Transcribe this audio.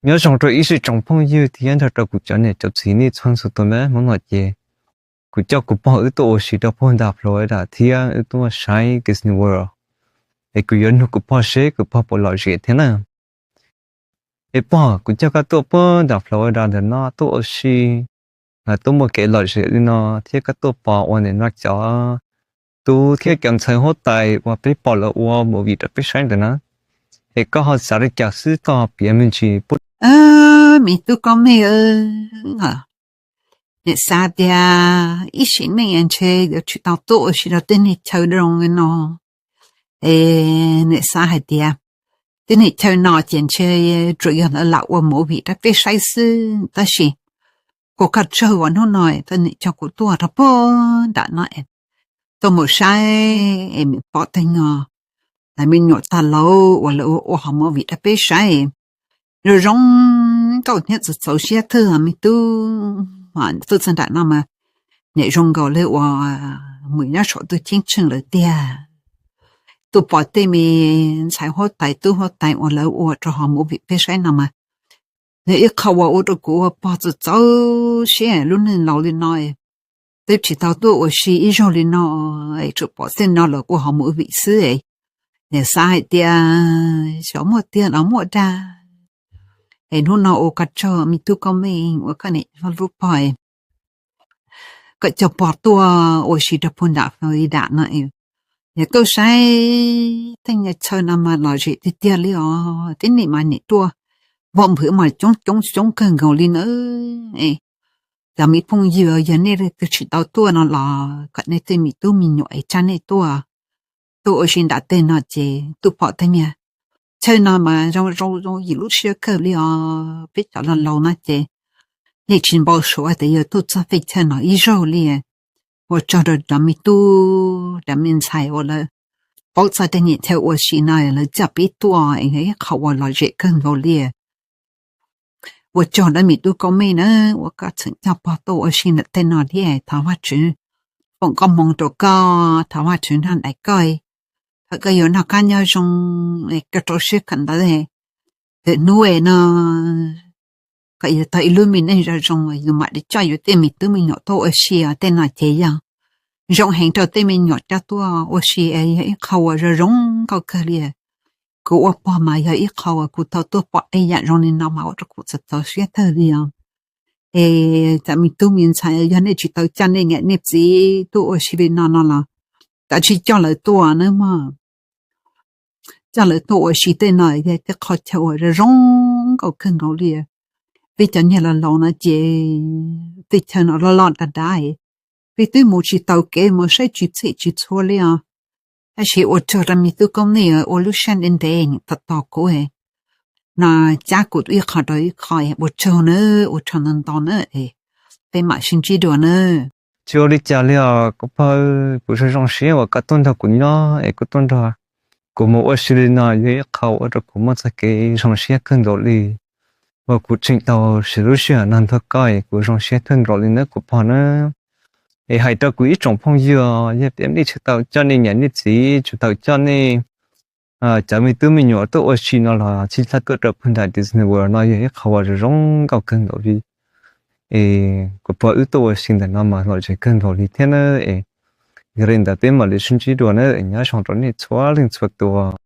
Nyob zoo rau ib tsoom phooj ywg thiab nrog rau kuv cov niam cov txiv nej txhua txhua tus na. Hnub no ces kuv coj kuv pog wb tuaj ua si rau puag nram Florida thiab wb tuaj saib Disney World. Es kuv yuav nug kuv pog seb kuv pog puas lom zem thiab na. Es pog, kuv coj koj tuaj puag nram Florida ntawm no tuaj ua si, tuaj muaj kev lom zem li no, thiab koj tuaj pom ua nim no cov tub thiab cov ntxhais huab tais uas peb pom lawv ua movie rau peb saib ntawm na, es koj ho xav li cas xwb, koj piav me ntsis pub. Me tub Koob Meej, niam xav tias ib sim neej ntshe yuav tsis tau tuaj ua si rau tej niag chaw zoo li no. Es niam xav hais tias tej niag chaw no ces ntshe tsuas yog lawv lam ua movie rau peb saib xwb, tab sis kuv kaj tsaug uas hnub no koj niam coj kuv tuaj rau puag nram no tuaj mus saib es mus pom tej nyuag me nyuam tag lauj uas lawv ua ua hauv movie rau peb saib, zoo zoo nkauj thiab txaus txaus siab kawg me tub. Tuaj txog nram no mas niam zoo nkaus li uas mus nyob saum tus cheeb tsheej lawm tiag. Tuaj pom tej me ntxhais huab tais tub huab tais uas lawv ua rau hauv movie peb saib no mas yog ib qho uas ua rau kuv ua pog txaus txaus siab. Lub neej laus li no twb tsis tau tuaj ua si ib zaug li no, es tsuas pom tej no los ua hauv movie xwb. Niam xav hais tias xyov muaj tiag los muaj dag. Es hnub no ua koj tsaug me tub Koob Meej uas koj niam lub pog, koj coj pog tuaj ua si rau puag nram Florida no, yog tuaj saib tej nyuag chaw no mas lom zem tiag tiag li os. Tib neeg mas nim tuaj, npog nphwv mas coob coob coob kawg nkaus li na. Cov me phooj ywg, yog nej leej twg tsis tau tuaj no los kom nej tej me tub me nyuam es tsa nej tuaj, tuaj ua si nram tej no ces tuaj pom tej niag chaw no mas zoo zoo zoo yim lub siab kawg li os. Peb cov laus laus no ces yeej tsis npau suav tias yuav tuaj txog tej chaw no ib zaug li. Ua tsaug rau cov me tub cov me ntxhais uas lawv paub txog tej niag chaw ua si no lawv coj peb tuaj, yog ib qho uas lom zem kawg nkaus li. Ua tsaug rau me tub Koob Meej na, uas koj tseem coj pog tuaj ua si ntawm tej no thiab. Thov Vajtswv foom koob hmoov rau koj, thov Vajtswv nrog nraim koj, thov koj yuav noj qab nyob zoo, koj rau siab kawm ntawv, lwm hnub no kom yuav tau ib lub me neej zoo zoo, yus mam li coj yus tej me tub me nyuam tuaj ua si. Tej no ces yog zoo heev rau tej me nyuam coj tuaj ua si, yog ib qho uas zoo zoo nkauj kawg li. Kuv ua pog mas yog ib qho uas kuv tau tuaj pom tej yam zoo li no mas ua rau kuv txaus txaus siab kawg li os. Es cov me tub me ntxhais, yog nej tsis tau coj nej niam nej txiv tuaj ua si li no no los kav tsij coj lawv tuaj nawb mog. Coj lawv tuaj ua si tej no yog tej qhov chaw uas zoo zoo nkauj kawg nkaus li. Peb cov niag laus laus no ces tej chaw no loj loj dav dav, peb twb mus tsis taus kev mus saib tsis txhij tsis txhua li os. Tab sis ua tsaug rau me tub Koob Meej ua lub siab ntev ntev tos tos kuv no, cab kuv ib qho rau ib qho, ua tsaug nawb, ua tsaug ntau ntau nawb. Peb mam sib ntsib dua nawb. Tsis ua li cas li os kuv pog, kuv zoo zoo siab uas koj tuaj nrog kuv nyob es koj tuaj nrog kuv mus ua si li no, yog ib qho ua rau kuv muaj txoj kev zoo siab kawg nkaus li. Uas kuv tseem tau siv lub sij hawm no nrog koj es kuv zoo siab kawg nkaus li nawb kuv pog nawb. Es hais rau kuv ib tsoom phooj ywg, yog tias nej tsis tau coj nej niam nej txiv, tsis tau coj nej cov me tub me nyuam tuaj ua si no los txhij txhab tuaj rau puag nram Disney World no yog ib qho uas zoo zoo nkauj kawg nkaus li. Es kuv pog wb tuaj ua si ntawm no mas lom zem kawg nkaus li thiab na. Es yog li ntawd peb mam li sib ntsib dua na, nyob zoo rau nej txhua leej txhua tus.